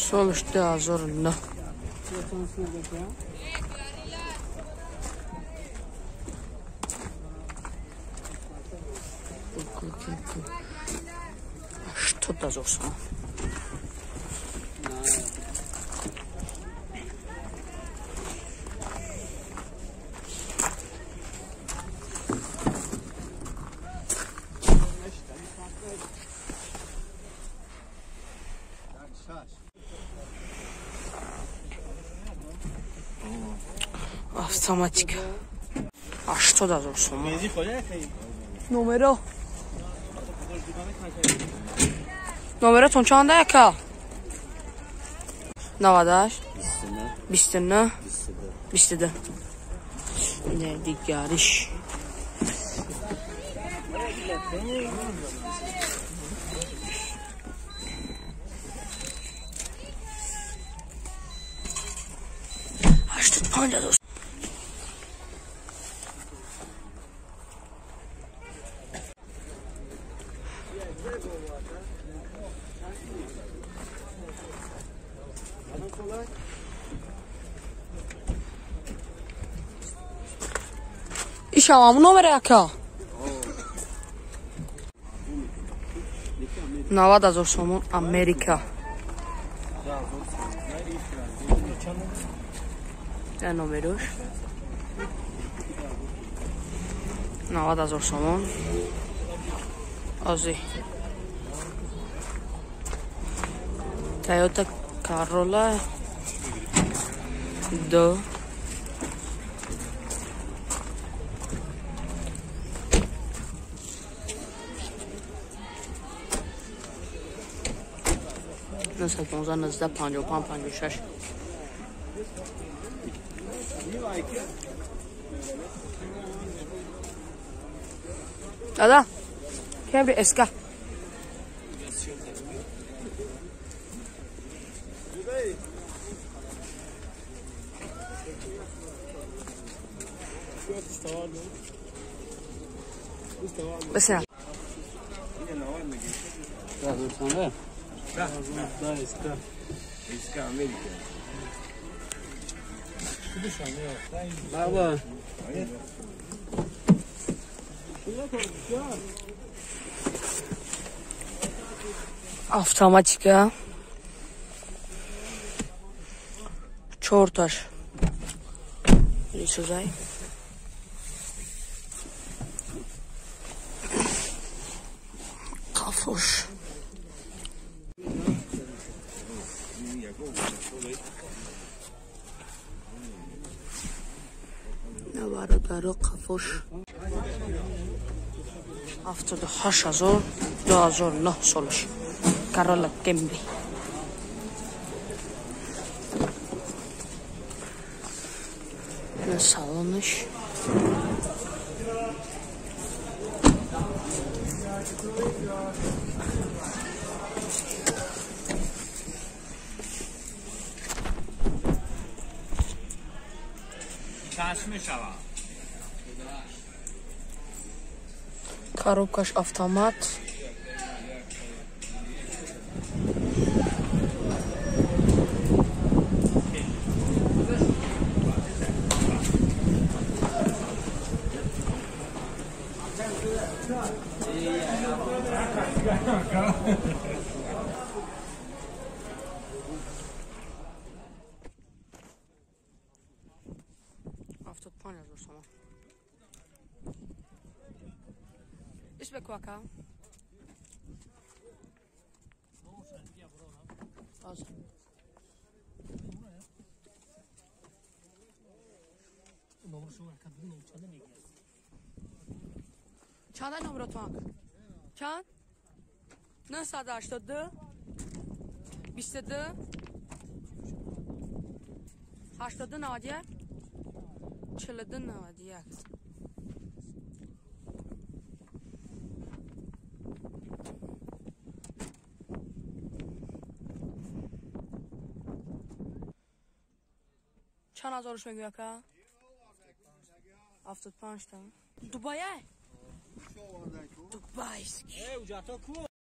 Солш 2009. 80 000 сомон. Автоматика. 80 000 сомон. Номеро. Номеротон чанд ака? 98 29 22. Не дигариш. 85 000. Ишавам номере ака? 90 000 сомон Америка. Я номеруш. 90 000 сомон. Ози. Toyota Corolla 2. 915 19 55 56. Дада, Camry SK. بس Автоматика. Чорташ. Рисузай. Қафош. Бародаро қафош. 78 000 2009 солаш. Corolla Camry. Салонаш. Коробкаш автомат. 75 000 сомон. Исбеку ака. Чанд номеротон? Чанд? 982 22 82 91 42 91. Чанд ҳазорш мегӯй ака? 75 та. Дубай? Дубайский.